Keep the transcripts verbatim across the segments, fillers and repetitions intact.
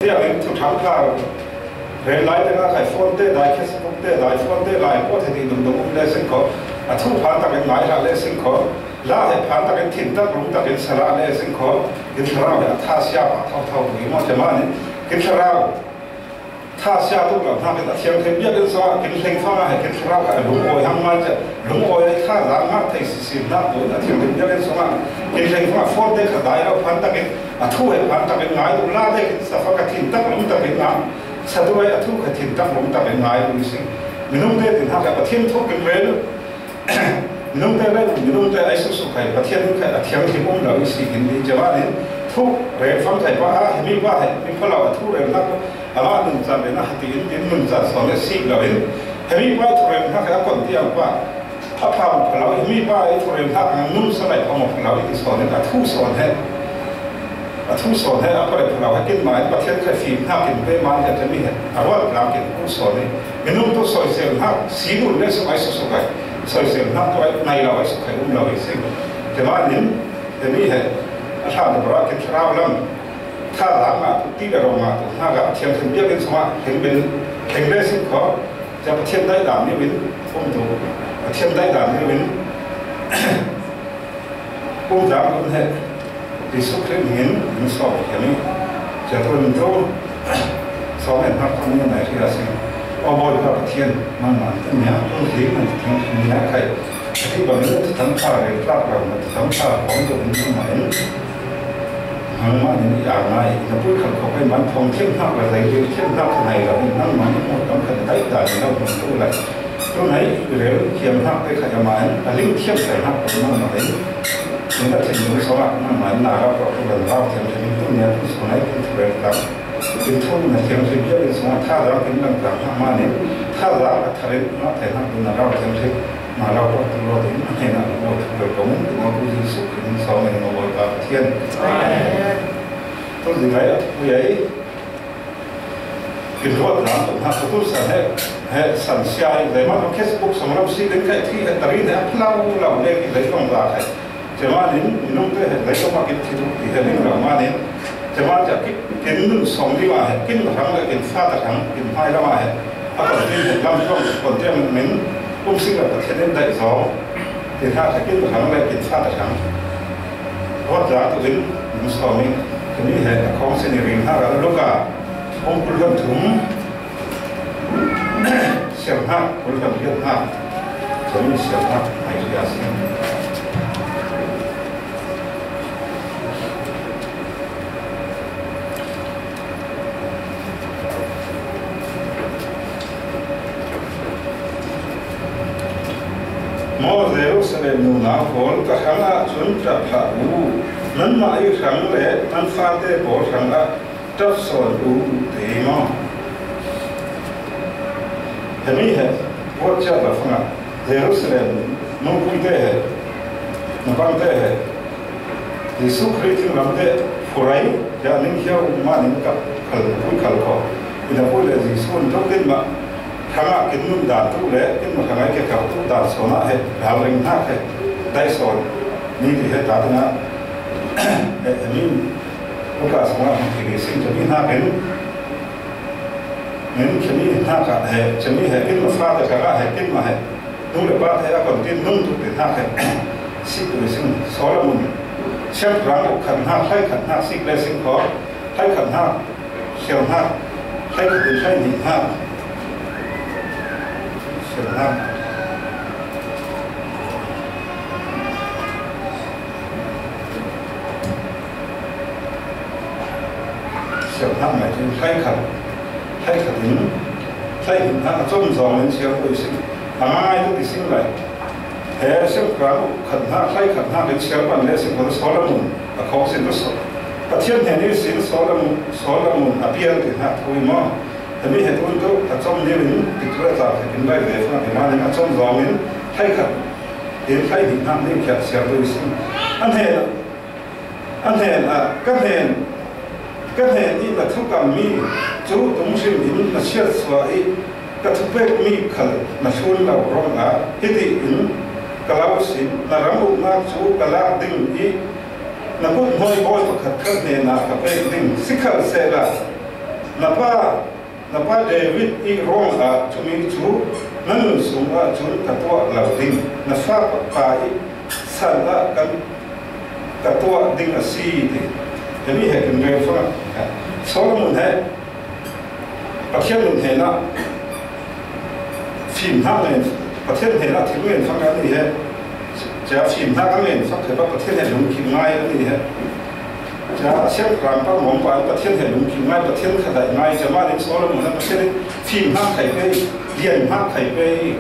Tiangin thuthang thar rel lai tengah khai phone te dai, Facebook te dai, phone te dai, pawh thei dungdung um le sing kho. A thu phan takin ngai hlah le sing kho. La he phan takin thin tak lum takin sa la le sing kho. Kin thlarau he a thasia pah thotho hi maw, tia manin kin thlarau thasia tuk lo hnakin a thianghlim biakinn sungah kin hleng fangah he kin thlarau kha a lungawi hang mai cia, lungawi a i thaza ngah thei sisin hnak tuin a thianghlim biakinn sungah kin hleng fangah phone te kha dai lo phan takin a thu he phan takin ngai tuk la te kin sa fak a thin tak lum takin ngah. Sa tu ai a thu kha thin tak lum takin ngai tuk i sing. Minung te tin hak a Pathian thu kin rel. Minung te le, minung te ai suksukhai, Pathian in khai a thianghlim um lo i si hin i cia manin thu rel fang khai pa a, hemi pa he mi pha lo a thu rel nak a la nun can le na hati in, in nun can sawn le sik lo in, hemi pa thu rel nak a kon tiang pa a pha pha lo, hemi pa i thu rel nak a nun sa lai pha pha lo i sawn in a thu sawn he. A thu sawn he a pale pha lo he kin ma in Pathian khai fim hnak in pe man he temi he a ruat lam kin thu sawn in minung tu soisel hnak si nun le suk ai suksukhai. Soisel hnak tu ai nai lo ai sukhai um lo i sing. Tia manin, temi he a thlan te para kin thlarau lam thaza ngah tuk ti le rong ngah tuk hnak a thianghlim biakinn sungah hleng ben, hleng le sing kho. Cia Pathian daidam niu in um tuk. Pathian daidam niu in um dam un he. Jesuh Khrih hmingin in sawm khem i. Cia tu in tu sawm en hnak thong ni nai ria sing. Aw Bawipa Pathian, nangmah in nia, tu hi nan thianghlim nia khai. Hih bangin na thuthang thar rel tlak lo, na thuthang thar kong dawh in nangmah in, nangmah in i ar ngai, na pui khal khawk ai man thawng thianghnak le zei thianghnak kha nai lo in nangmah in hmuh tam khat dai dan in lo hmuh tu lai. Tu nai i rel thiamhnak te kha amah in a ling thiam sai hnak ko nangmah in, in a thinlung sawngah nangmah in na rau ko tu kan rau thiam thiam in tu nia tu sung nai in thu rel tam. Kin thu na thiam thiam biak in sungah thaza kin lang tang hnak manin thaza a tharin mah thei hnak tu na rau thiam thiam. Mah lo pawh tu lo ding a hnenah lo mawi thuk lo kong in, Tuufa Jesuh Khrih min sawm in maw Bawipa Pathian. Amen. Tu zingai a pui ai. Kin ruat lam tuk hna, tu san he, he san sia ai, zeimah Facebook song lam si ding khai thi he tari ne a phlau lo ne ki zeitong za khai. Cemanin minung te he zeitong a kin thi tuk ti he ning lo manin. Ceman ca ki kin nun song li ma he, kin rang le kin fa ta rang, kin hmai la ma he. A kon tin he lam zong kon tiang min um sing le Pathian in daih zaw. Tin ha kha kin rang le kin fa ta rang. Ruat za tu in min sawm in kini he a khawng sin i ring ha ra Luka hong kul hon thum. Siang hna, kul hon riat hna. Kini siang hna, mai ria siang. Maw Jerusalem nunau pawl, ka hrangah cun ṭap hlah u, nanmah i hrang le nan fate pawl hrangah ṭap sawn u, ti maw? Hemi he, buat ciat lo fangah Jerusalem nungpui te he, nabang te he, Jesuh Khrih thinglam te phurai, ya ning hiau manin kap khal, pui khal ko. Ina pui le Jesuh an tuk kin mah, hrangah kin nun dan tu le, kin mah hrangah ke kap tu dan sawn ah he, hal ring hna he, dai sawn. Ni ti he ta ding ah, he, he min, Luka sungah hong kiri sing cami hna kin, min cami hna ka he, cami he, kin mah fa te ka he, kin mah he. Nu le pa te a kon tin nung tuk te hna khat sik tu sing Solomon. Siangpahrang uk khat hna, hlai khat hna sik le sing kho, hlai khat hna, siang hna, hlai khat in hlai nih hna, siang hna. Siang hna ngai cu hlai khat, hlai khat in, hlai hnih hna a com zong in siang ko i sing. A ngai tu ti sing lai. He siangpahrang khat hna, hlai khat hna in siang pan le sing ko Solomon a khawng sin tu so. Pathian hnen i sin Solomon, Solomon a pial ti hna thu i maw? Hemi he tun tu a com ni in ti tu a ca khat in lai ve fang ti manin a com zong in hlai khat in hlai hnih hna ni khiat siang tu i sing. A hnen A hnen ah, ka hnen, ka hnen i na thukammi cu tung hrim in na chiatsuah i ka thupekmi khal na hlun lo ruangah hiti in ka lo sin, na ram uknak cu ka lak ding i na kut hnawi bawi pakhat khat hnenah ka pek ding. Sikhalsehla Na pa, na pa David i ruangah cumi cu na nun sungah cun ka tuah lo ding, na fapa i san ah kan ka tuah ding a si ti. Himi he kan rel fang. Solomon he Pathian nun hnenah fim hnak ngen, Pathian hnenah thil ngen fang a ni he. Cia fim hnak a ngen fak he Pathian he lungkim ngai a ni he. Cia a siangpahrang par mawngpa in Pathian he lungkim ngai, Pathian kha daih ngai, cia mah in Solomon a Pathian in fim hnak thei pei, lian hnak thei pei,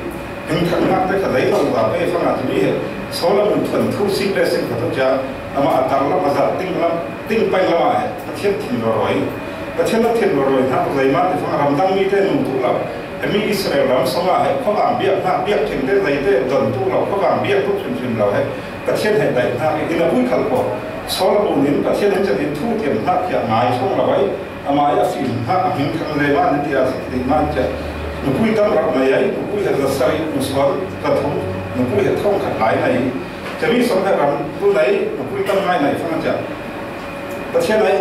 hingthang hnak te kha daih lo ta pei fang a timi he. Solomon thuanthu sik le sik kha tu cia amah a tarlam a zat ting lam, ting paing lam ah he Pathian thin rawi, Pathian a thin rawi hnak zeimah te fang ramdang mi te nung tu lo. Hemi Israel ram song ah he khuavang biak hnak, biak thing te zei te don tu lo, khuavang biak tu hrimhrim lo he Pathian he daih hnak in a pui khal ko. Solomon in Pathian in cat in thu tiam hnak khi a ngai song lo ai. Amah i a fim hnak a hming thang le mah ni tiah a si ti mah cia. Nupui tam rak nei ai, nupui he za sarih, nusual za thum, nupui he thong khat lai nei. Cami sawm he ram tu nei, nupui tam ngai nei fang cia. Pathian ai,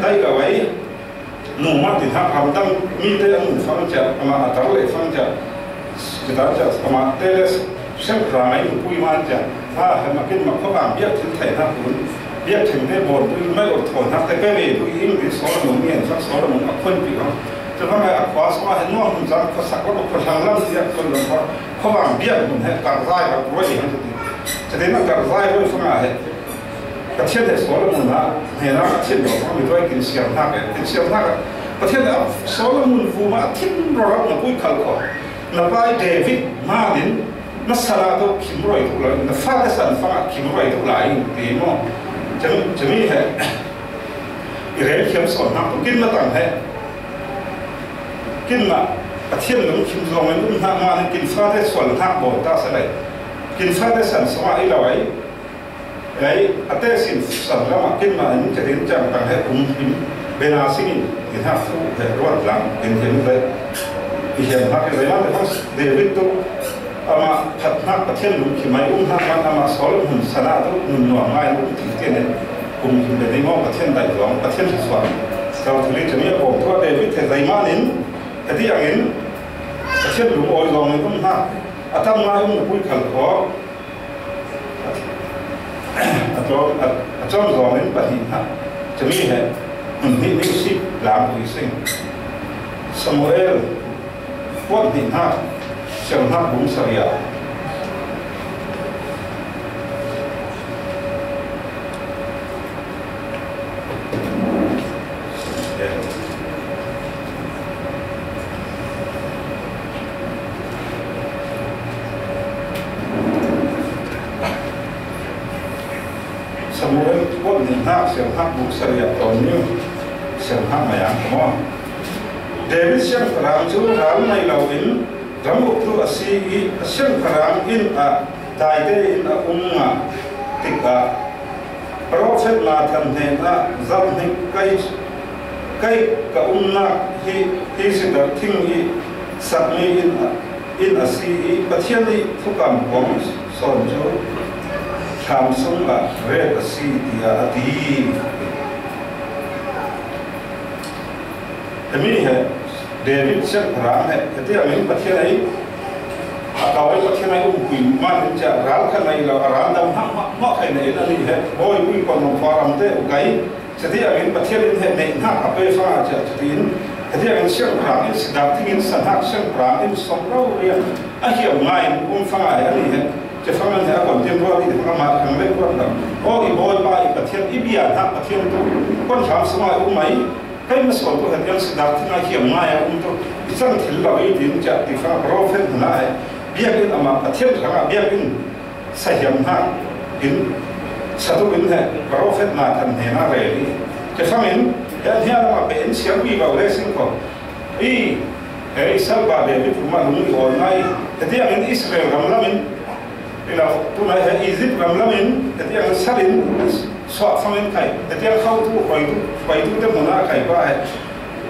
dai lo ai. Nu mah ti hnak ramdang mi te a nun fang cia, amah a tar le fang cia. Kita cia, amah te le siangpahrang ai nupui man cia. Ha, he makin mak khuavang biak thil thei hnak tun. Biak thing te bawn tu, mai or thawi hnak te pe ve tu, i ing ti Solomon ngen fak Solomon a khun pi hang. Cia hmang he a khua sawng ah he nuang hun cang khuasak lam, khuathlang lam si a khun lam khuavang biak mun he kar zai rak ruai hang ti. Cia te na kar zai ruai fang ah he. Pathian he Solomon ah hnenah a thin lo fang mi tuai kin siam hnak e, kin siam hnak e. Pathian he Solomon vum ah a thin rawrak na pui khal ko. Na pai David hmanin na san ah tu khim roi tu lai, na fate san fang ah khim roi tu lai ti maw? Cami, cami he i rel thiam sawn hnak tu kin na tang he. Kin na Pathian lungkhim zong in um hnak hmanin kin fate sual hnak bawn ta sa lai. Kin fate san sawng ah i lo ai. Ei, a tesin san lamah kin mah in ka din cang tang he kum him bena singin i hnak thu he ruat lang in him ve. I hiam hnak i zeiman te hong David tu amah phat hnak Pathian lungkhim ai um hnak man amah Solomon san ah tu nun nuam ngai in um ti tian in kum him bena i maw Pathian daih zuang Pathian suak. Kau thili cami a pawm tu a David he zeiman in heti angin Pathian lungawi zuang in um hnak a tam ngai um na pui khal khawh. A tlawm, a, a tlawm zawng in pahnih hna. Cumi he, hmun hnih nih si lam pui sing. Samuel, puan hnih hna, siang hna bung saria. Samuel puan hnih hna, siang hna bung saria tawn ning, siang hna mayang kamaw. David siangpahrang cu ral ngei lo in ram uktu a si i a siangpahrang inn ah daite in a um tikah, Profet Nathan hnenah zarh hnih kei, kei ka umnak hi, hi sidar thing i sakmi inn, inn a si i Pathian i thukam kong sawn cu thlam sungah ret a si, tiah a ti. Himi he David siangpahrang he hetiang in Pathian ei a kau ei Pathian ei umpui man in cia ral kha nei lo a ral dam hmah hmah hmah khai nei in a nih he bawi pui pon nong khuaram te u kai. Hetiang in Pathian in he neih hnak a pe fa cia cutin hetiang in siangpahrang in sidak thing in sa hnak siangpahrang in sawm ro rian a hiam ngai in um fa ngai a nih he. Cia fa ngan he a kon tin ruat i fa ngan mah khang lei ruat lo. Aw i bawi pa i Pathian i bia hnak Pathian tu kon thlam sungah i um mai. Kei hmasa tu hetiang sidak thing a hiam ngai a um tu i cang thil lo i din cia ti fa profet hna he biakinn amah Pathian hrangah biakinn sahiam hna in satu in he profet Nathan hnenah rel i cia fangin he a hnia lamah pe in siar vivo le sin ko i he Israel pa David rumah lung i awl ngai hetiang in Israel ram lam in Ina tunai he Egypt ram lam in hetiang sal in suah fang in khai hetiang khautu hruaitu hruaitu te hmun ah khai pa he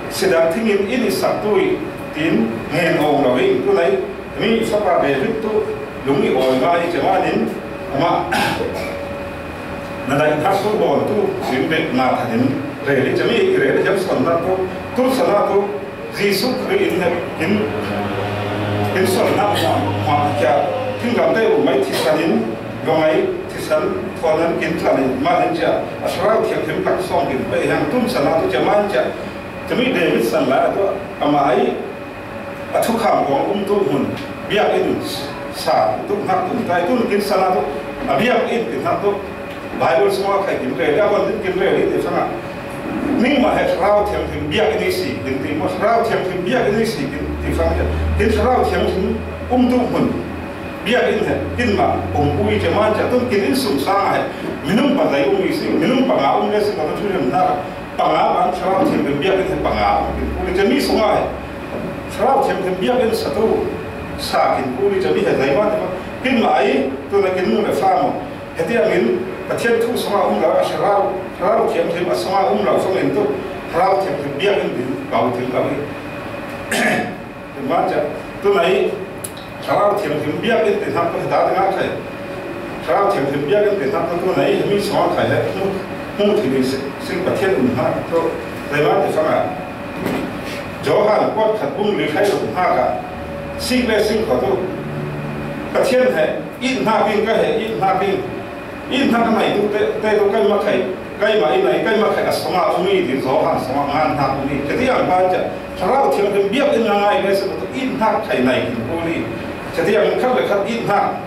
sidak thing in inn i sak tu i tin ngen awng lo i tunai mi fapa David tu lung i awi ngai i ceman in amah na daih hnak tu bawl tu in bek na than in rel i cemi i rel hiam sawn hnak tu Tusana tu Jesu Khrih in he, in, in sualnak hmuah, hmuah kia, thinglamteh uh mai thisan in, lungai thisan thawn an kin tlan in, mah in cia, a Thlarau Thianghlim laksawng kin pe hiang, tusana tu cia mah in cia, cami David san lai a tu, amah ai, a thukham kong um tu hun, biakinn sa tu hnak tum tai, tun kin sana tu, a biakinn ti hnak tu, Bible sungah khai kin rel, a kon kin rel, ti fanga. Ningmah he Thlarau Thianghlim biakinn i si, kin ti maw, Thlarau Thianghlim biakinn i si, kin ti fanga. Kin Thlarau Thianghlim um tu hun, biakinn he, kin mah, um pui cia mah cia, tun kin inn sung sang he, minung pazai um i si, minung panga um le si, ka tu hrim hna, panga ban Thlarau Thianghlim biakinn he panga um kin kul i cami sungah he Thlarau Thianghlim biakinn sa tu sa kin kul i cami he zeimah te mah kin mah ai tu na kin mu le fa maw? Hetiang in Pathian thu sungah um lo a Thlarau, Thlarau Thianghlim a sungah um lo fangin tu Thlarau Thianghlim biakinn din kau thim lo i. Mah cia, tu na i Thlarau Thianghlim biakinn te hnak tu heta te ngah khai. Thlarau Thianghlim biakinn te hnak tu tu na i mi sawng khai he hmu, hmu thil i si, sing Pathian um hnak tu. Zeimah te fanga. Johan kuat khat bung li khai lo hnak a. Sik le sing kho tu. Pathian he, it hnak in ka he, it hnak in. Inn hnak a nai tu te, te tu keimah khai, keimah i nai, keimah khai a sungah um i ti Johan sungah ngan hnak um i. Cati ang pa cia, Thlarau Thianghlim biakinn a ngai le si tu inn hnak khai nai kin kul i. Cati ang khat le khat inn hnak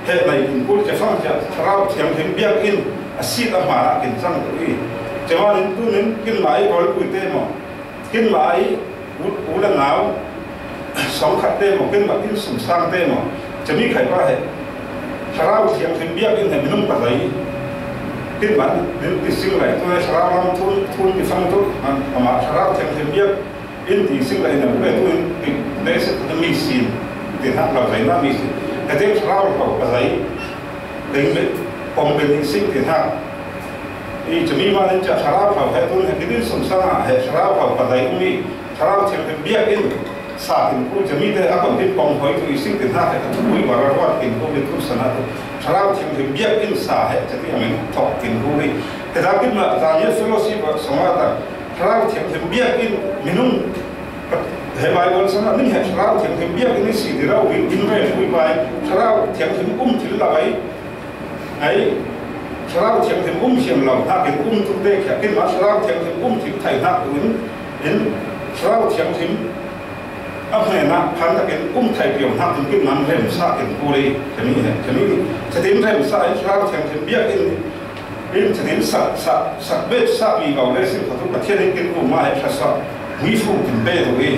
he nai kin kul cia fang cia, Thlarau Thianghlim biakinn a sit a hma ah kin cang tu i. Cia mah in tu nin kin mah i kawl pui te maw? Kin mah i u, u le nau, sawng khat te maw, kin mah inn sung sang te maw, cami khai pa he, Thlarau Thianghlim biakinn he minung pazai, kin mah, min ti sing lai, tu le Thlarau lam thun, thun ti fang tu, an, amah Thlarau Thianghlim biakinn ti sing lai, na u le tu in, ti, le se tu mi sin, ti hnak lo zai na mi sin, ka te Thlarau lo pazai, ding le, pom ben ti sing ti hnak, I cami mah in cia Thlarau Hlo he tun he kidin sung sang ah he Thlarau Hlo pazai um i Thlarau Thianghlim biakinn sa kin kul cami te a kon tin kong hoi tu i sing tin hna he a thupui bararuat kin kul i tu sana tu Thlarau Thianghlim biakinn sa he cati a min thok kin kul i. He ta kin mah Daniel Fellowship song ah ta Thlarau Thianghlim biakinn minung he Bible sang ah ning he Thlarau Thianghlim biakinn i si ti rau in in rel pui pai Thlarau Thianghlim um thil la pai. Hei, Thlarau Thianghlim um hiam lo hnakin um tu te khia kin mah Thlarau Thianghlim um thim thai hnak tu in, in Thlarau Thianghlim a hmena phan takin um thai piau hnak tu kin man remsa kin kul i, cami he, cami, catin remsa in Thlarau Thianghlim biak in, in catin sak, sak, sak bet sa mi lo le sin khatu Pathian in kin kum mah he thasa, mi fu kin pe tu i.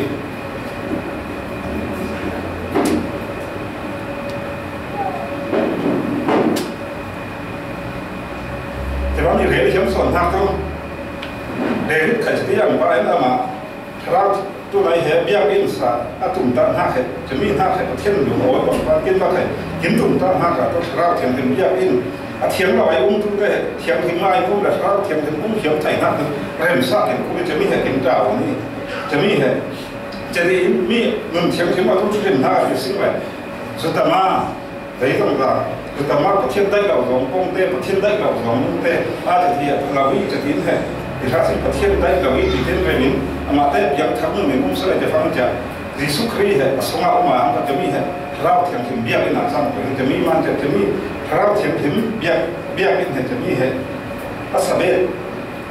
Tivang i rel hiam sawn hnak tu. David kha citi ang pa in amah Thlarau tu nai he biakinn sa a tum ta hnak he cami hnak he Pathian lung awi bang pan kin bak he kin tum ta hnak ah tu Thlarau Thianghlim biakinn a thiang lo ai um tu te he thianghlim ngai um le Thlarau Thianghlim um hiam thai hnak tu remsa kin kul i cami he kin tau ni cami he cari mi nun thianghlim a tu thianghlim hnak a sing lai. Sutama Zei zong ta, tu ta mah Pathian daih lo zong kong te, Pathian daih lo zong nung te, a ti ti a lo i, ti tin he, ti hra sin Pathian daih lo i, ti tin rem in, amah te piang thak nun in um sa le te fang cia, Jesu Khrih he, a sungah um a, ang ka mi he, Thlarau Thianghlim biak in a cang ko, te mi man cia, te mi, Thlarau Thianghlim biak, biak in he, te mi he, a sa bet,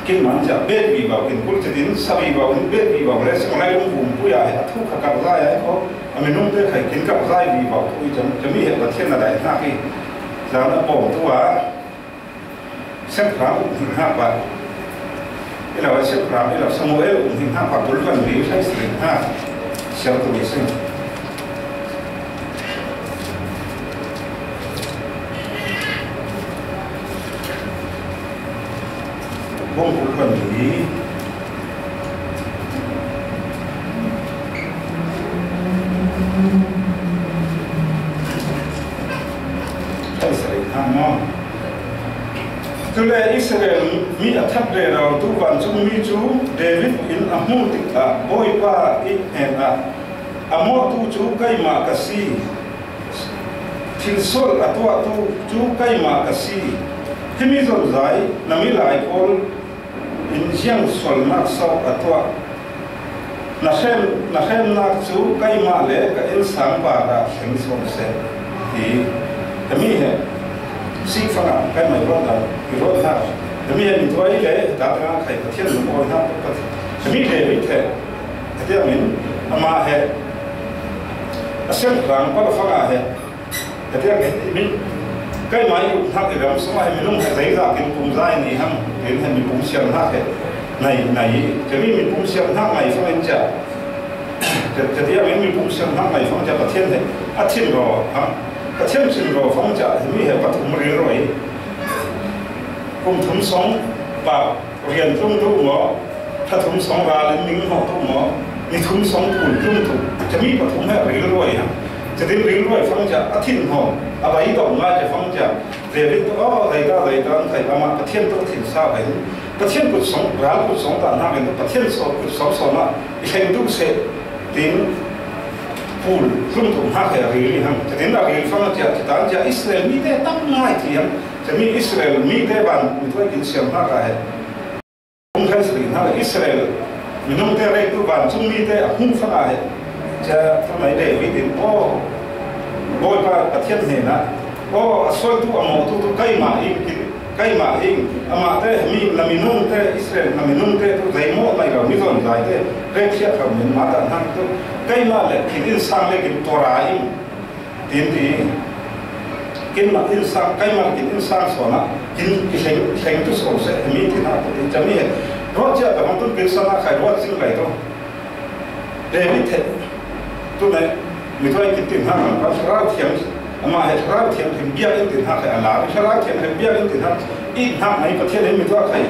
Kin man cia bet vivo kin kul cidin sa vivo in bet vivo le sung lai lung vum pui a he a thu kha kar zai ai ko a minung te khai kin kar zai vivo tu i cam cami he Pathian na dai hna ki zan a bawm tu a sem khram um hing hna pa i lo a sem khram i lo Samuel um hing hna pa bul van vi sai sri hna sial tu i sing. Bawngkul kan hi. Kan sa rih hna maw? Cule Israel mi a that rero tu vancungmi cu David in a hmuh tikah Bawipa i hnenah, a mawhtu cu keimah ka si. Thilsual a tuahtu cu keimah ka si. Himi zonzai na milai pawl in ziang sualnak so a tuah? Na hrem, na hremnak cu keimah le ka innsang parah thleng sawm seh, ti. Hemi he sik fangah keimah i ruat hna, i ruat hna. Hemi he mituai le heta tengah khai Pathian lungawi hna, Pathian. Hemi David he, hetiangin amah he a siangpahrang pal fangah he Hetiang he, mi, keimah i uknak i ram sungah he minung he zeizah kin pumzai ni hang, tin he mipum siangnak he nai, nai, cami mipum siangnak ngai fangin cia, hetiang in mipum siangnak ngai fang cia Pathian he a thin raw hang, Pathian thin raw fang cia hemi he pathum ril rawi, kum thum sawng pa rian tlung tu maw, tha thum sawng ral in ning hawh tu maw, ni thum sawng tul tlung tu, cami pathum he ril ruai a. Catin ril ruai fang cia a thin hawh, a bai dawh ngai cia fang cia, David tu, aw, zeita, zeita an thei, amah Pathian tu thin sa bai. Pathian kut sawng, ral kut sawng ta hnakin Pathian saw, kut sawng sawn ah i thleng tu seh, tin pul tlung tu hnak he a ril i hang. Catin a ril fang cia, catan cia Israel mi te tam ngai ti hang. Cami Israel mi te ban mi tuai kin siam hna ka he. Hung khan sri hna Israel minung te rei tu ban cung mi te a hung fana he. Ca tu mai David in, aw, Bawipa Pathian hnenah, aw, a sual tu a maw tu tu keimah in kin, keimah in amah te mi na minung te Israel na minung te tu zei maw nai lo mi zawn zai te rei thiat lo min mah dah hna tu keimah le kin in sang le kin tora in Tin ti, kinmah innsang, keimah kin innsang sawn ah, kin i thleng, thleng tu sawn seh, mi ti hna ko ti, cami he. Ruat cia ka bang tun kin san ah khai ruat zing lai tu. David he, tu nai, mi tuai kin tin hna kan kan Thlarau Thiang, amah he Thlarau Thiang hin biak in tin hna khai a la, Thlarau Thiang hin biak in tin hna, i hnak mai Pathian in mi tuah khai,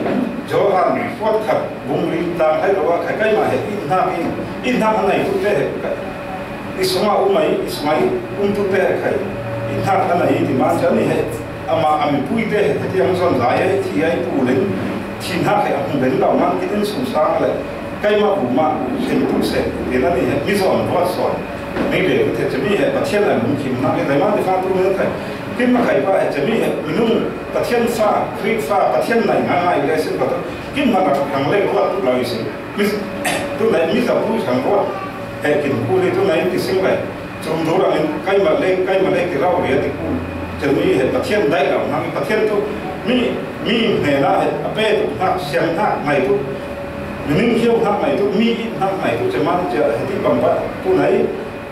Johan, kuat khat, bung li tang khai lo ah khai, keimah he i hnak in, i hnak a nai tu te he, I sungah um ai, i sungah i umtu te khai, i hnak a nai ti man chan i he, amah a mipui te he, tiang zon zai ai, thi ai, pu len, thi hnak he a hung len lo man, ki din sung sang le, keimah bu mah, thlen tu se, ti na ni he, mi zon ruat sawn, ni le, te cami he, Pathian a lungkim hnak he, keimah ti fa tu le khai, kin ma khai pa he, cami he, minung, Pathian fa, Khrih fa, Pathian nai ngai ngai le sin pa tu, kin ma ka thang le ruat tu lo i sin. Mi, tu nai mi zabu thang ruat. He kin kul i tu nai ti sing lai. Cung dur angin keimah le, keimah le ti rau ria ti kul. Cun mi he Pathian daih lo hna mi Pathian tu mi, mi hnenah he a pe tu hnak, siang hnak ngai tu. Mi ning hiau hnak ngai tu, mi it hnak ngai tu, ceman cia he ti bang bah tu nai.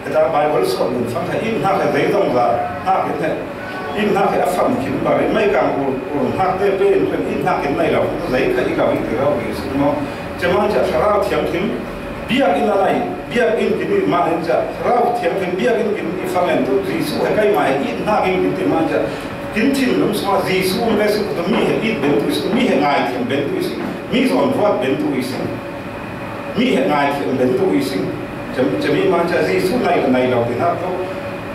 Heta Bible sawh nun fang kha in hnak he zei zong za hnak in he in hnak he a fam khin bari mai kang ur, ur hnak te pe in in hnak in nai lo zei kha i lo in ti lo ri si maw? Ceman cia Thlarau Thiang khin biak in a nai, biak in kin i man in cia Thlarau Thiang khin biak in kin i fang in tu Jesuh he keimah he in hnak in kin ti man cia kin thinlung sungah Jesuh um le si tu mi he it ben tu i si, mi he ngai thiam ben tu i si, mi zawn ruat ben tu i si. Mi he ngai thiam ben tu i sing. Cam, cami man ca Jesuh nai ka nai lo ti hna tu,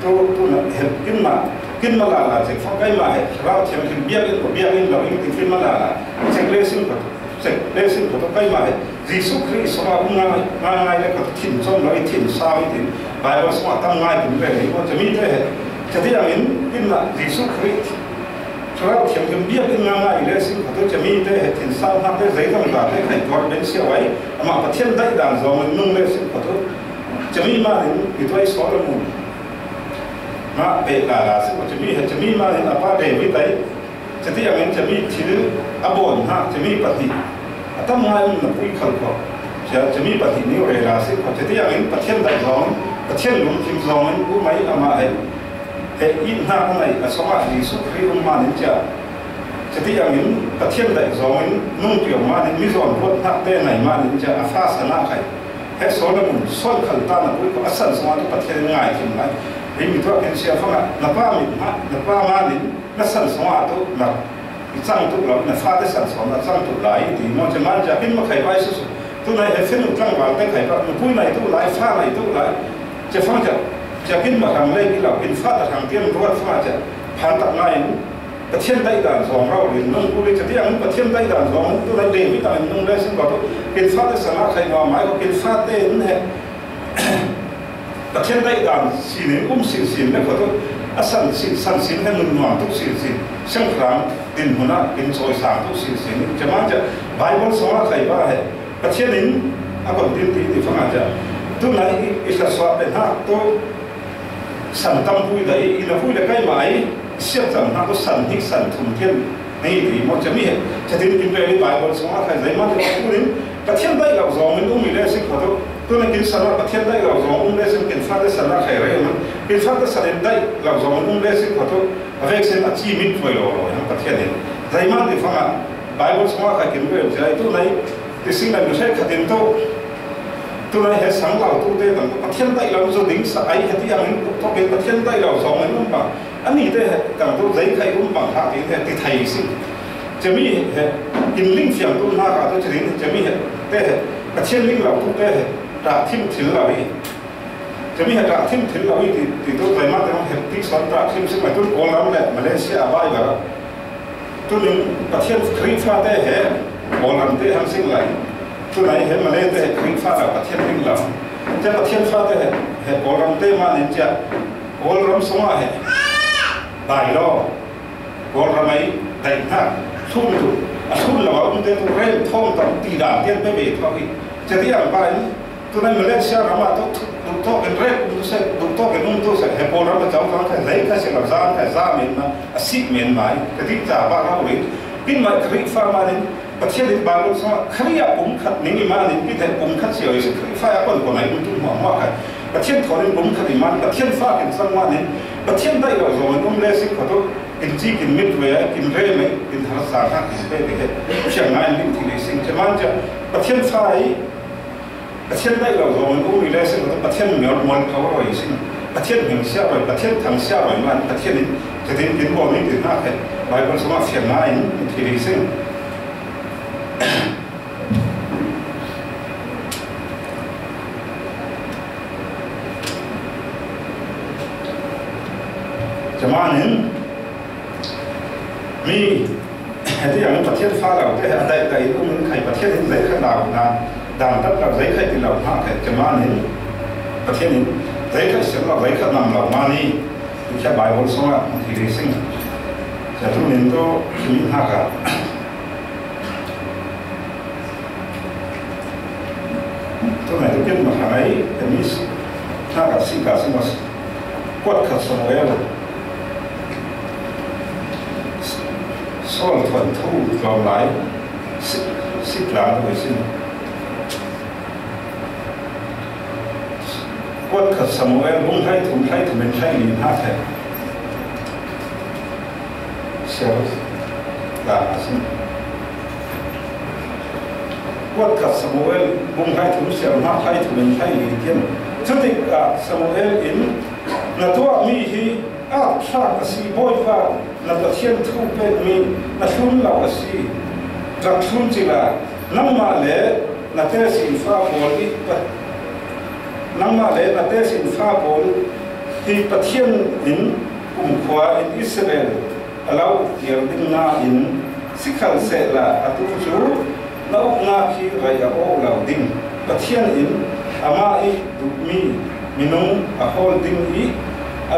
tu, tu na he kin ma, kin ma la la cek fa kai ma he, Thlarau Thiang Thin biak in, biak in lo in, kin ma la la. Cek le sing pa tu, cek le sing pa tu kai ma he. Jesuh Khrih sawng a um ngai, ngai, ngai le ka thin cawm lo i thin sau i tin. Bible sawng a tam ngai tin le, i ko cami te he. Cati ang in, kin ma Jesuh Khrih Thlarau Thiang Thin biak in ngai ngai le sing kha tu cami te he thin sau hna te zei zong ta te khai tuar ben sia wai amah Pathian daih dan zong in nung le sing kha tu cami man in i tuai saw le mu. Mah peh la la sing kha cami he cami man in a pa David ai cati ang in cami thil a bawn hna cami pahnih a tam ngai um na pui khal kho. Cia cami pahnih ni re la sing kha cati ang in Pathian daih zong in Pathian lungkim zong in u mai amah he He it hnak a ngai a sawngah Jesuh Khrih um man in cia. Cati ang in Pathian daih zong in nung piau man in mi zawn ruat hnak te ngai man in cia a fa san ah khai. He Solomon sawn khal ta na pui ko a san sawngah tu Pathian in ngai thin lai. Hei mi tuah kin sia fangah na pa mit hmah, na pa man in na san sawngah tu na I cang tuk lo, na fate san sawm a cang tuk lai, ti maw, cia man cia kin ma khai pai susu. Tunai he fenu tlangval te khai pa, nupui nai tuk lai, fa nai tuk lai. Cia fang cia, cia kin ma hrang le, kin lo, kin fate hrang tiang ruat fa cia, phan tak ngai in, Pathian daih dan zawng rau rin, nung ku le cia tiang, Pathian daih dan zawng, tunai David ang nung le sin ko tu, kin fate san a khai nuam mai ko, kin fate in he, Pathian daih dan sinin um sinsin le khuatu a san sin, san sin he nun nuam tuk sinsin, siangpahrang dinhmun ah kin cawisang tuk sinsin. Cia man cia Bible sawng ah khai pa he Pathian in A kon tin ti ti fanga cia. Tuna i, i sa suah pe hnak tu san tam pui dah i, i na pui le kai mai, siat cang hnak tu san hnik san thum tian nei ti maw cia mi he. Cia tin kin pe i Bible sung a khai zai ma tu tu nin, Pathian dai lo zong in um i le sing kho tu. Tuna kin san a Pathian dai lo zong um le sing kin fate san a khai rei man. Kin fate san in dai lo zong in um le sing kho tu. A vek sin a ci mit voi lo lo, yang Pathian in. Zai ma ti fanga, Bible sung a khai kin pe cia i tu nai, Ti sing nan hre khatin tu, tunai he sang lo tu te tang Pathian dai lo zo ding sa ai he ti ang in tu ke Pathian dai lo zong in um ba. Ani te he tang tu zai khai um ba ha ti he ti thai sing. Cia mi he in ling fiang tu na ka tu cia ring cia mi he te he Pathian ling lo tu te he ta thim thil lo hi. Cia mi he ta thim thil lo hi ti, ti tu zai ma te he ti son ta thim sing ma tu Kawlram le Malaysia a bai ba. Tunin Pathian Khrihfa te he Kawlram te hang sing lai. Tunai he Malay te he Khrihfa la Pathian ding lam. Te Pathian fa te he, he Kawlram te ma nin cia Kawlram sunga he bai lo. Kawlram ai dai hna thun tu a thun lo a um te tu rem thawng tam ti dan tian pe ve thawng hi. Cia ti ang bai Tunai Malaysia ramah tu duhtawk in ret um tu seh, duhtawk in um tu seh, he Kawlram a cau kha kha zei kha si lo zan kha za men ma a si men mai ka dih ca bah lo rin. Kin mai Khrihfa manin Pathian in Bible sungah Khrih ah pumkhat ning i manin kin he pumkhat si lo i si Khrihfa a kon kon ai um tu hmuah hmuah kha Pathian thawn in pumkhat i man Pathian fa kin sang manin Pathian daih lo zong in um le si kha tu kin ci kin mit ve kin re mai kin har sa kha kin pe te he fiang ngai in lim thi le sing che man cia Pathian fa i Pathian daih lo zong in um i le sin, Pathian mial mual kho roi sin, Pathian hming sia roi, Pathian thang sia roi man, Pathian in, Pathian in bawl ning tin hna khe, Bible sungah fiang ngai in, thi rih sin. Camanin, mi Heti ang Pathian fa lo te a daih daih um in khai Pathian in zei khat lo na dang tak lo zei khai ti lo hna khai camanin Pathian in zei khai siam lo zei khat nam lo mani ti kha Bible sungah hong thi rih sing. Sia tu nin tu khi hna ka tu nai tu kin ma kha ngai, hemi hna ka si ka si ma si. Kuat khat Samuel. Saul thuanthu tlawm lai. Si, si tlang tu sin. Kuat khat Samuel bung hlai thum hlai thum in hlai li hna thai. Siar ta a sin. Kuat khat Samuel bung hlai thum siar hna hlai thum in hlai li tian. Cutikah Samuel in na tuahmi hi aa thlak a si, Bawipa na Pathian thu pekmi na thlun lo a si. Rak thlun cila nangmah le na tesinfa pawl i pa, nangmah le na tesinfa pawl hi Pathian in kumkhua in Israel a lo kir ding nain, sikhalsehla atu cu na uknak hi rei a aw lo ding. Pathian in amah i duhmi minung a hawl ding i a,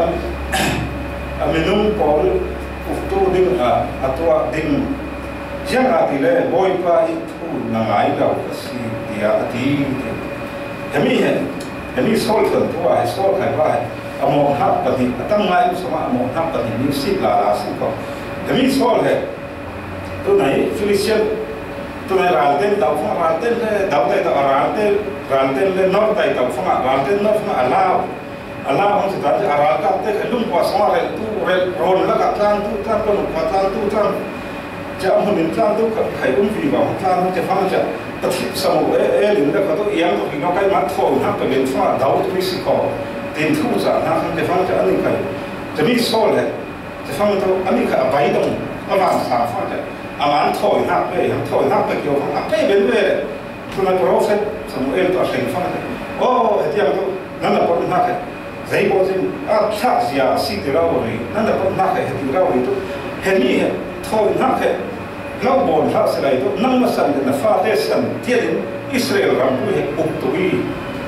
a minung pawl uktu dingah a tuah ding. Ziangahtile Bawipa i thu na ngai lo a si, tiah a ti. Hemi he, hemi Saul thuanthu ah he Saul khai pa he a mawhnak pahnih, a tam ngai sungah a mawhnak pahnih nih si lala si ko. Hemi Saul he tunai Philistine tunai ralten dau fang ralten le dau tai dau a ralten ralten le nor tai dau fang ralten nor fang a lau a lau hong si ta a ralkap te lungkua sungah rel tu rel ron lakah tlan tu tlan ko lungkua tlan tu tlan. Cia hmun in tlan tu kha khai um vivo tlan cia fang cia Pathian Samuel in le kha tu iang tu hing kai mat thaw hnak pe len fang dau tu si ko tin thu ca hnak cia fang cia ani kai cia mi Saul he cia fang tu ani kha a bai dong a van sa fang cia a man thaw hnak pe hang thaw hnak pe kio fang a pe ben ve le. Tunai profet Samuel tu a hleng fang he. Oh, hetiang tu nan na pawt hnak he. Zei baw zin a thlak zia a si ti rau rih. Nan na pawt hnak he heti rau rih tu. Hemi he thawi hnak he. Lo bawn hlah si lai tu. Nang masan le na fate san tiat in Israel ram tu he uk tu i.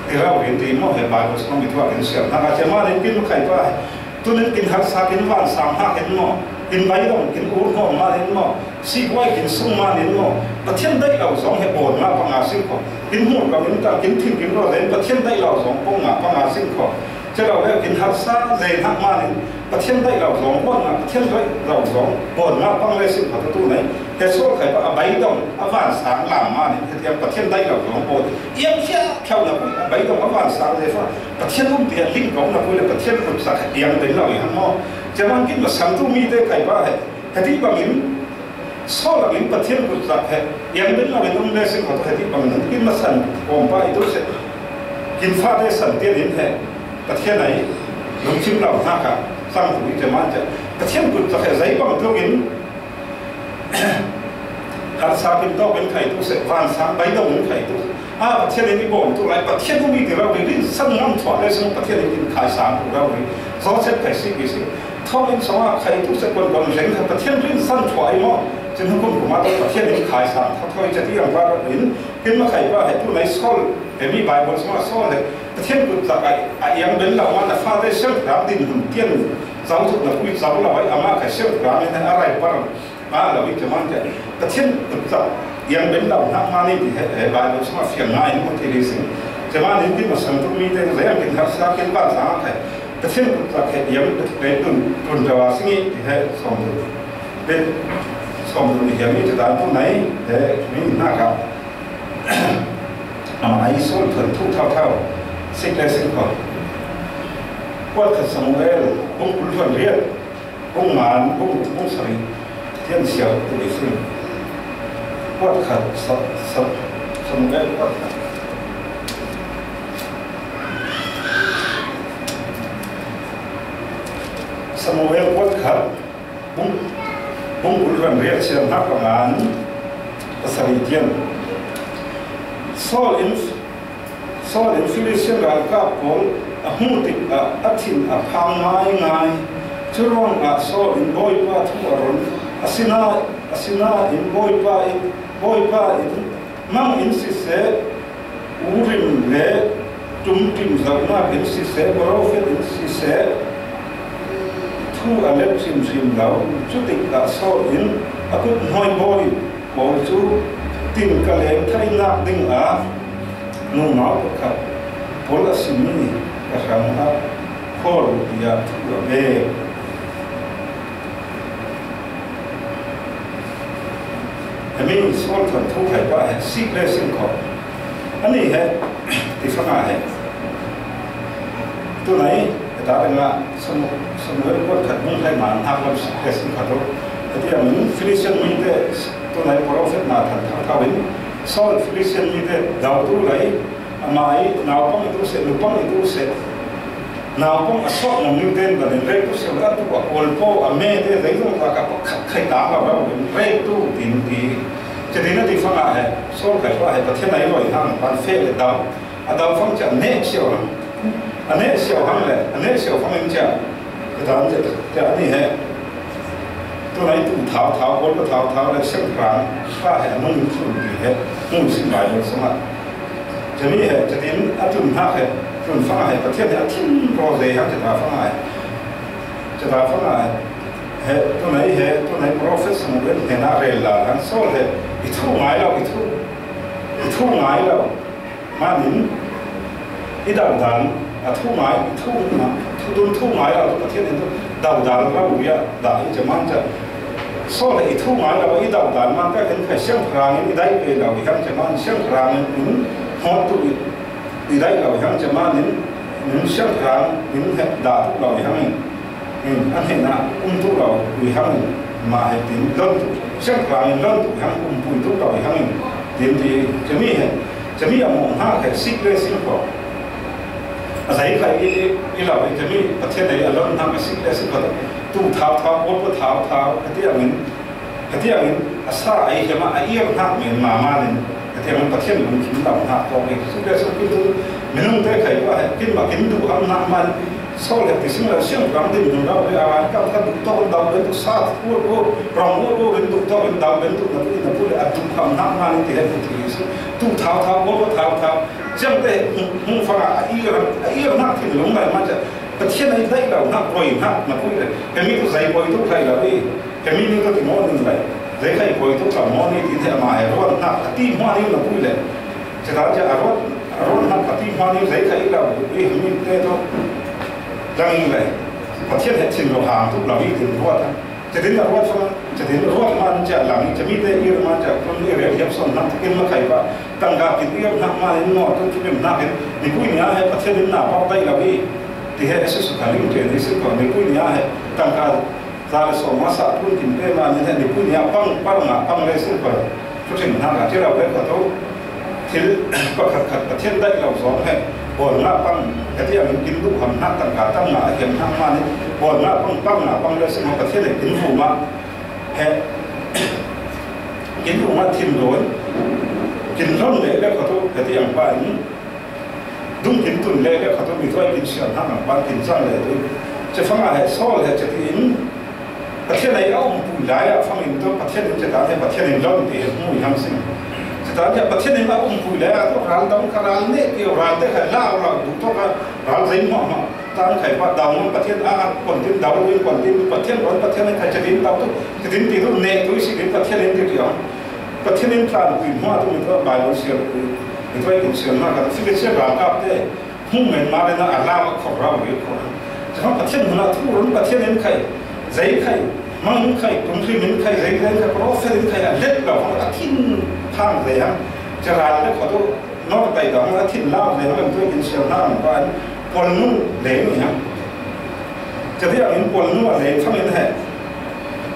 Ti rau rih ti maw he Bible sung mi tuak in siam hnak a tia ma nin kin khai pa he. Tunin kin harsa kin van sang hnak he maw. Kin beidong, kin ur hnawm manin maw, sihhuai kin sung manin maw, Pathian daih lo zawng he bawn ngah panga sing khaw. Kin hmur kam in tang, kin thim kin raw zain Pathian daih lo zawng pong ngah panga sing khaw. Che lo le kin harsa zei hnak manin Pathian daih lo zawng bawn ngah, Pathian daih lo zawng bawn ngah pang le sing khaw tu nai. He Saul khai pa a beidong, a vansang lam manin, hetiang Pathian daih lo zawng bawn. Iang khiah khiau na pui, a beidong, a vansang le fa. Pathian um tiah ling kong na pui le Pathian kut sak iang den lo i hang maw. Ceman kin ma sang tu mi te khai pa he. Heti bangin, Saul angin Pathian kut sak he, yang den lo in um le sing khaw tu heti bangin, kin ma san kawm pa i tu se, kin fate san tian in he, Pathian ai, lungchim lo hna kha, sang tu i ceman ce, Pathian kut sak he, zei bang tu in, harsa kin tawk in khai tu se, vansang bai dong in khai tu. A, Pathian in i bawm tu lai, Pathian um i ti rau ri, rin san ngam chuah le sung Pathian in kin khai sang tu rau ri. Joseph khai si ki si. Thawng in song a khai tu se kon kon reng kha Pathian rin san chuah i maw. Chin hukum kuma tu Pathian in khai sang thaw thaw i chati ang ba in, kin ma khai ba he tu nai Saul, he mi Bible song a Saul he. Pathian kut sak a, a iang ben lo ma na fa te siang ram din hun tian. Zau zuk na pui zau lo ai ama khai siang ram in a rai par. Mah lo i keman ke Pathian kutsak yang ben lo nak mah ni ti he, he Bible sung a fiang ngai mu ti ri sing. Keman in kin ma sang tu mi te zayang kin harsa kin ban sang a khai. Pathian kutsak he yang ben tun, tun rawa sing i ti he som tu. Ben som tu ni he mi te dan tu nai he mi na ka. Ama ai som tu tu thau thau. Sik le sik ko. Kuat khat Samuel, bung kul thuan riat. Bung ngan, bung, bung sari, tian siau tu i sin. Kuat khat sa, sa, Samuel kuat khat. Samuel kuat khat, bung, bung kul ran riat siam hak pangan, pasari tian. Saul in Saul in Filistin ralkap pawl a hmuh tikah a thin a phang ngaingai. Curuangah Saul in Bawipa thu a run. Asina, asinain Bawipa in, Bawipa in mang in siseh, Urim le Tumim zohnak in siseh, profet in siseh, thu a let hrimhrim lo. Cutikah Saul in a kut hnawi bawi pawl cu tin ka leng thainak dingah nunau pakhat pawl a simi ka hrangah khawl tiah thu a pek. Hemi Saul than thu khai pah he sik le sin khawh. Ani he tifanga he tunai heta dingah Samuel kuat khat bung hlei man hak lam sik le sin khat uh. Hetiang in Philistine mi te tunai profet na than thar thau in Saul Philistine mi te dau tu lai amah i naupang i tu seh, nupang i tu seh. Naupang a suak ngam ning ten ban in rei tu seh, a tu a kual po, a me te rei zong ka ka pakhat khai ta ngam lo in rei tu tin ti. Cetin a ti fanga he Saul khai pa he Pathian ai loi hang pan feh le dau. A dau fang cia neh siau hang. A neh siau hang le, a neh siau fang in cia. Ka dan cia, cia ni he. Tunai tu thau thau, bol ka thau thau le siang rang. Ka he a nung sun ti he, nung sin bai lo sung a. Cami he, catin a tun hnak he, tun fang he, Pathian he a thin raw zei hang cata fang he. Cata fang he. He, tunai he, tunai profet Samuel he na rel la hang Saul he, i thu ngai lo, i thu, i thu ngai lo. Manin, i dau dan, a thu ngai, i thu, thu dun thu ngai lo, Pathian in dau dan lo, ya, da, i caman ca. Saul he i thu ngai lo, i dau dan man ka kan khai siang rang in i dai pe lo, i hang caman siang rang in, hot tu i, i dai lo, i hang caman in, in siang rang in he da tu lo, i hang in. In, an he na, um tu lo, i hang in, ma he tin, lon tu, siang rang in lon tu, i hang um pui tu lo, i hang in, tin ti, cami he, cami a mong ha he, sik le sik ko. A zai khai i, i, i lo, i cami, Pathian nei a lon hang a sik le sik ko. Tu thau thau, ko ko thau thau, a ti ang in, Hetiangin a sa ai hiam a ir hnak men mama nin, hetiangin Pathian lungkim lo hnak tawk hi. Sung le sung kin tu minung te khai pa he kin ma kin duh ham hnak man Saul he ti sing le siang ram din nun rau le a wan kam ka duh tawk in dau ben tu sa ur ur rong ur ur in duh tawk in dau ben tu na tu in na pu le a duh ham hnak man ti he tu ti si tu thau thau ko thau thau. Siang te hung fang a ir a ir hnak thin lung lai man cia. Pathian ei daih lo hnak, poi hnak na pui le. Hemi tu zei poi tu khai lo i. Hemi ni tu ti maw ning lai. Zei khai poi tu ka maw ni ti the ma he ruat hnak a ti hma ni na pui le. Chita cha a ruat, a ruat hnak a ti hma ni zei khai lo i hemi te tu. Dang i le. Pathian he chin lo hang tu lo i tin ruat. Chadin a ruat fang, chadin ruat man cha lang, chami te ir man cha, kun ir hiam son hnak, kin ma khai ba, tangka kin ir hnak man in maw, tu kipim hnak in, mipui nia he Pathian in na pau dai lo i, ti he a si su kha ling chen i si ko, mipui nia he, tangka za le sawm a sa kun kin pe man in he, mipui nia pang, pang nga, pang le si ko. Thuṭhimhnak a ti lo le kha tu, thil pakhatkhat Pathian daih lo zawng he, bawl ngah pang, hetiang in kin duh ham hnak tangka tam ngah a hiam hnak man in, bawl ngah pang, pang ngah pang le sung Pathian he kin vum ah, he, kin vum ah thin dawn, kin hlon le le kha tu, hetiang pa in, Dung kin tun le le kha tu mi tuai kin siam hna nang pan kin cang le tu. Che fang a he Saul he che ti in Pathian ei a um pui lai a fang in tu Pathian in che ta he Pathian in lon ti he hmu i hang sing. Che ta he Pathian in a um pui lai a tu ral dang ka ral ne ti ral te kha la ral du to ka ral zai ma ma tan khai pa dang Pathian a a kon tin dau in kon tin Pathian ron Pathian in kha che tin dau tu che tin ti tu ne tu si tin Pathian in ti ti a. Pathian in tlan pui hma tu mi tu Bible siam pui. Miṭhai kin siam hna kha, Filistia ralkap te hmuh men ma le na a lau a khor rau ve khor. Chakha Pathian hmuna thu run Pathian in khai, zei khai, mang in khai, tum hrim in khai, zei zei khai, profet in khai, a let lo khor, a thin phang zei hang. Charal le khor tu, nor tai dang, a thin lau zei hang, miṭhai kin siam hna ang pa, pol nu le ni hang. Chatiang in pol nu a le thang in he.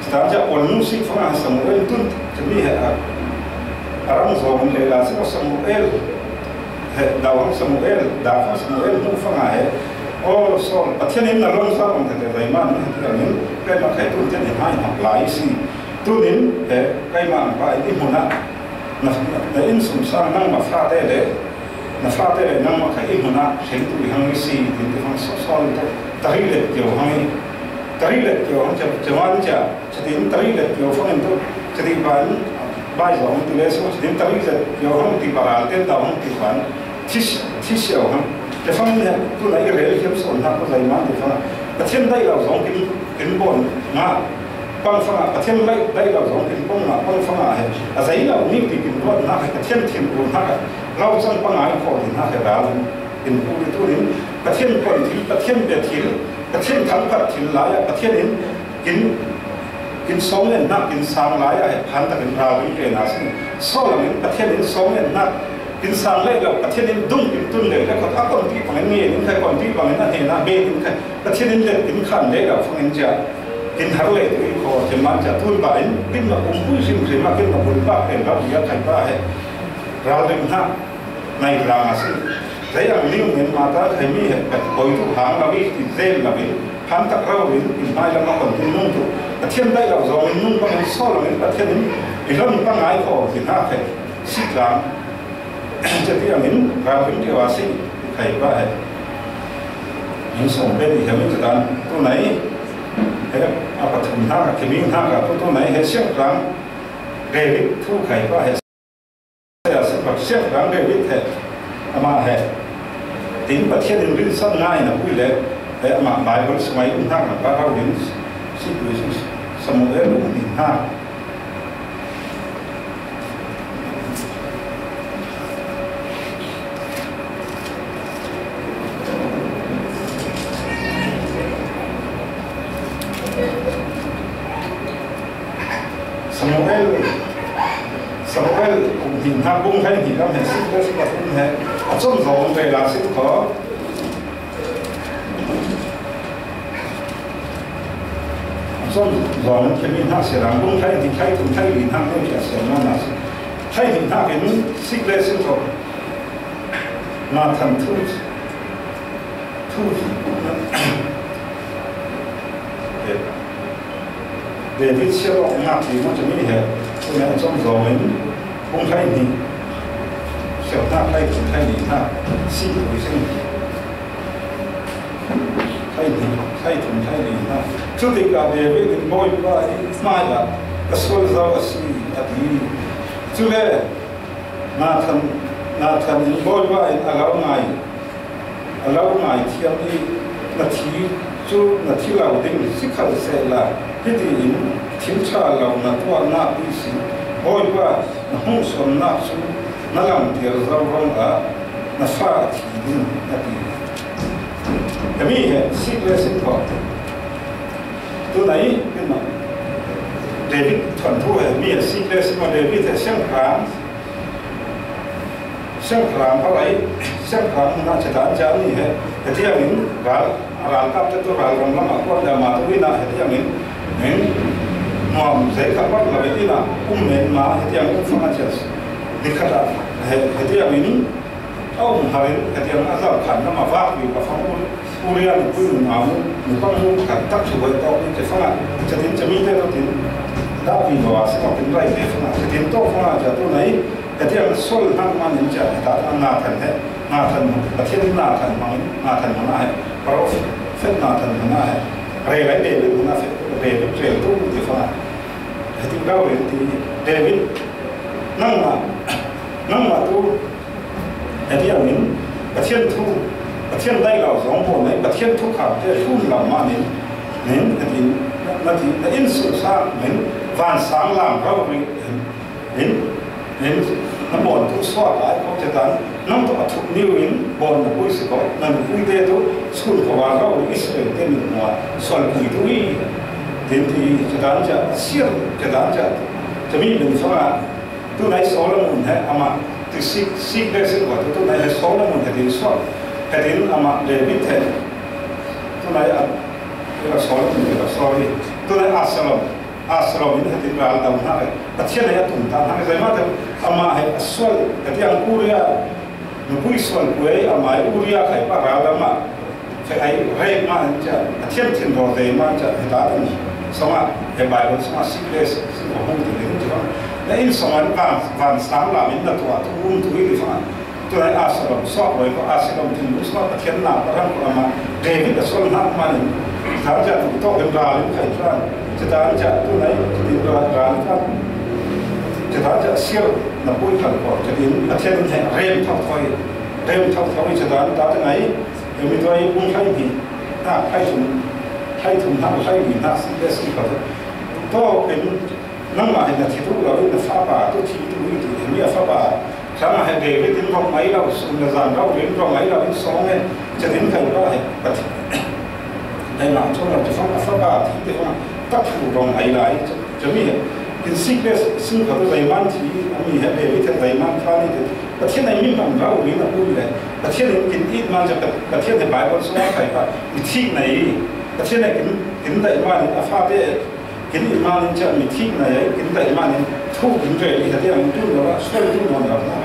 Sitang cia pol nu si fanga Samuel tun cami he a, a rang zawng le la si Samuel he dau hang Samuel, dau hang Samuel hmuh fanga he. O Saul, Pathian in na lon sa bang tete zai man na tiang in, kai ma kai tun tiang in hai hak lai si. Tun in he kai ma ang pa in i hmuna. Na, na innsungsang nangmah fate le, na fate le nangmah kha i hmun ah hringtu i hang i si, tin ti hang sawsawh in tuk. Tari let kio hang i, tari let kio hang cia, cia wan cia, cia tin tari let kio hang in tuk, cia ti ban, bai zawng ti le so, cia tin tari let kio hang ti baral ten tau hang ti ban, thi, thi siau hang. Cia fang in he, tu na i rel hiam sawn hak ko zai man ti fang. Pathian dai lo zawng kin, kin bawn ngah. Pang fanga Pathian lai dai lo zawng in pang ma pang fanga he a zei lo mi ti kin ruat na he Pathian thin ur hnak a lo cang pangai kho ti hnak he ral in pu i tu in Pathian pon thil Pathian pe thil Pathian thangphat thil lai a Pathian in kin kin sawng en hnak kin sang lai a he phan takin ral in pe na sin so lo in Pathian in sawng en hnak kin sang lai lo Pathian in dung kin tun lai la khat a kon ti pang in nge in khai kon ti pang in a he na be in khai Pathian in let kin khan lai lo fang in cia Kin har leh tu i kho, kin man cia tun ba in, kin na kum pui hrim hrim a, kin na bul bak pen rau bia khai ba he. Ral rim hna, nai rang a si. Zei ang ling min ma ta khai mi he, kat koi tu hang la mi, ki zen la mi, han tak rau rin, kin mai la ma kon kin nung tu. A thiam dai lau zong in nung bang in so la min, Pathian in, i lon pa ngai kho, kin ha khai. Si tlang. Cia ti ang in, ral rim tia wa si, khai ba he. In sawm pen i hiam in catan tu nai he a pathum hna ka kimi hna ka tu tu nai he siangtlang David thu khai pa he. Siangtlang siangtlang David he ama he tin Pathian in rinsan ngai na pui le he ama Bible sungai um hna ka pa rau din si pui si Samuel um ni hna. Samuel, Samuel kum hnih hna bung hleihnih lam he si le si pathum he a cawm zaw ve la si kho. Cawm zaw thiam hna si lam bung hleihnih hleithum hleili hna hleihnih a siam nawn a si. Hleihnih hna in si le si kho. Nathan thu, thu, David sial awk ngak ding a cumi he, cumi a cawm zawng in, bung hleihnih, sial hna hleithum hleili hna, si ui sing. Hleihnih, hleithum hleili hna. Cutikah David in Bawipa i hmai ah ka sual zo a si, a ti. Cule Nathan, Nathan in Bawipa in a lo ngai, a lo ngai thiam i Na thi cu na thi lo ding si kho sehla, hitiin thil ṭha lo na tuahnak ihsin Bawipa na hmuhsuamnak cu na langhter zo ruangah na fa a thi ding, a ti. Himi he sik le sik kho. Tunai, David thuanthu he mi a sik le sik kho. David he siangpahrang, siangpahrang kho ai, siangpahrang hmun ah catan ca ni he, hetiang in ral, a ralkap te tu ralram lam ah kuat le mah tu in ah hetiang in, in nuam zei khat vat lo in ah um men ma hetiang in fang a cia ni khat ah he, hetiang in a um har in hetiang a zal khan lam a vak viu ka fang un. Uria nupui nunau nu, nupang nu pakhat tak cu voi tawk in ke fang ah, catin cami te tu tin dah vivo a si kawk in rai te fang ah, catin tawk fang ah cia tunai, hetiang sual hnak man in cia heta Nathan he, Nathan, Pathian in Nathan hmang in, Nathan hmang ah he, profet Nathan hmang ah he, rel ai David hmang ah fe, David rel tu te fang ah, heti rau rel ti, David, nangmah, nangmah tu, hetiang in, Pathian thu, Pathian daih lo zong pawl nei, Pathian thukham te hlun lam man in, nin, heti, na, na ti, na inn sung sang nin, van sang lam rau ri, nin, nin, na bawn tu suak lai ko catan, nang tu a thuk niu in, bawn na pui si ko, na nupui te tu, sun ko van rau ri Israel te min mua, sual pui tu i, tin ti, catan ca, sir, catan ca, cami min fanga, Tunai Solomon he amah ti sik, sik le sik kho tu, tunai he Solomon he din suak, he din amah David he. Tunai a, ila Solomon, ila sorry. Tunai Absalom, Absalom in he din ral dam hna he. Pathian he a tum ta hna he, zeimah te amah he a sual, he tiang Uria, nupui sual pui amah he Uria khai pa ral dam ah. Fe ai rek man cia, Pathian thinraw zei man cia, heta kan sawngah, he Bible sawngah sik le sik, sik a hung ti ding ci bang. Na inn sawngah van, van sang lam in na tuah tu um tu i ti fangah. Tunai Absalom suak roi ko, Absalom thinlung sawngah Pathian na parang ko amah, David a sual hnak man in, tan cia tu tawk in ral in khai tlan. Cia tan cia tunai, cia tin ral, ral in tlan. Cia tan cia sir na pui khal ko, cia tin Pathian in he rem thau thoi, rem thau thoi, cia tan ta te ngai, Hemi tuai bung hleihnih hnak, hleithum, hleithum hnak, hleihnih hnak si le si kho. Tawk in nangmah hi na thi duh lo in na fapa tu thi duh i ti. Hemi a fapa hrangah he David in rawk ngai lo, sun le zan rau in rawk ngai lo in sawng he, catin khai pa he Pathian. Nai mah chung lo, cifang a fapa thi te fang tak thu rawk ngai lai. Cumi he, kin sik le sing kho tu zeiman thi, a mi he David he zeiman kha ni te. Pathian he mi hman rau ri na pui le. Pathian in kin it man cia, Pathian he Bible sung a khai pa, mi thik na i. Pathian he kin, kin daih man in a fate, kin it man in cia mi thik na i, kin daih man in thu kin rel i, hetiang in tun lo a, sual tun nawn lo na.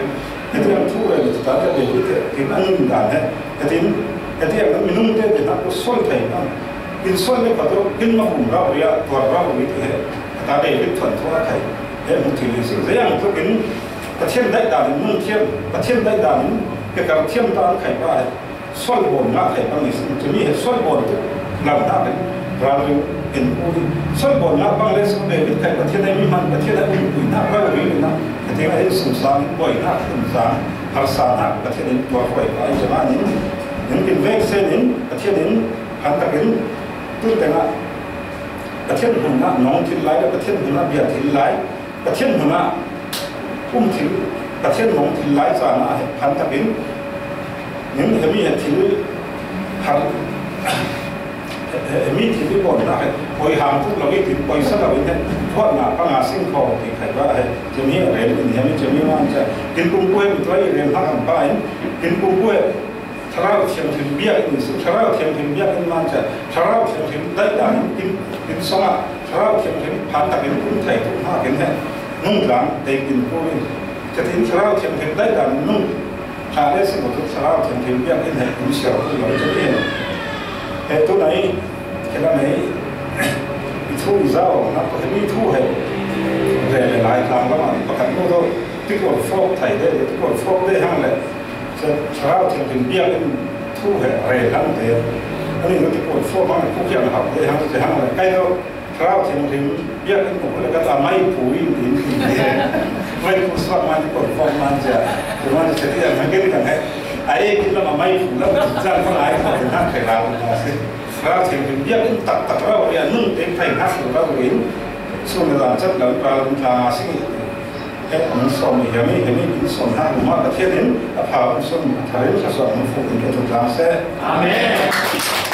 Hetiang thu rel i ta cia David he, kin a nun dan he. Hetin, hetiang in minung te te na ku sual thei man. Kin sual le pa tu, kin ma hum rau ri a, tuar rau ri ti he. Ta David thuanthu a khai. He hmuh thil in si. Zeiang tu kin Pathian daih dan in nun thiam, Pathian daih dan in ke kar thiam ta an khai pa he. Sual bawn ngah khai pa ni si. Cumi he sual bawn tu lam ta kin ral ring in u ni. Sual bawn ngah bang le si David khai Pathian he mi man Pathian he um pui na rau ri na. Ka ting a he sung sang in boi na kum sang har sa na Pathian in tua koi pa ai jama ni. Nin kin vek sen in Pathian in han takin tu tengah Pathian hmun ah nong thil lai le Pathian hmun ah bia thil lai, Pathian hmun ah um thil, Pathian nong thil lai caan ah he phan takin nin hemi he thil har, he, he, hemi thil i bawnnak he poi hang tuk lo i tin poisa lo in he thuatnak panga sing kho ti khai ba he cemi a rel in hemi cemi man cia kin pumpu he mi tuai i rel hak ang pa in kin pumpu he Thlarau Thianghlim biak in si, Thlarau Thianghlim biak in man cia, Thlarau Thianghlim daih dan in, in, in sawngah, Thlarau Thianghlim phan takin um thei tu hna kin he, nung tlang tei kin pu in, catin Thlarau Thianghlim daih dan in nung, thla le si tu Thlarau Thianghlim biak in he, in siar tu lo catin. He tu nai, kena nai, i thu i zau, na ko he mi thu he, le le lai tlang lama, pakhat mu do, tikor fok thai de, tikor fok de hang le, Thlarau Thianghlim biak in thu he rel hang te. Ani nu ti kun fo mang ku kiang hau te hang te hang le kai do. Thlarau Thianghlim biak in ko le ka ta mai pu in in in he. Mai pu suak man ti kun fo man cia. Ti man cia ti ang hang ken kan he. A ei kin lam a mai fu lam zan hmang ai ko na thei lau na se. Ra thei kin biak in tak tak rau ya nun te phai hak lau in. Sun na zan chat lau pa lum ta si. He mun som mi ya mi he mi bin som ha ma ka thian in a pha mun som a tharin ka som mun fu in ka tu ta se. Amen.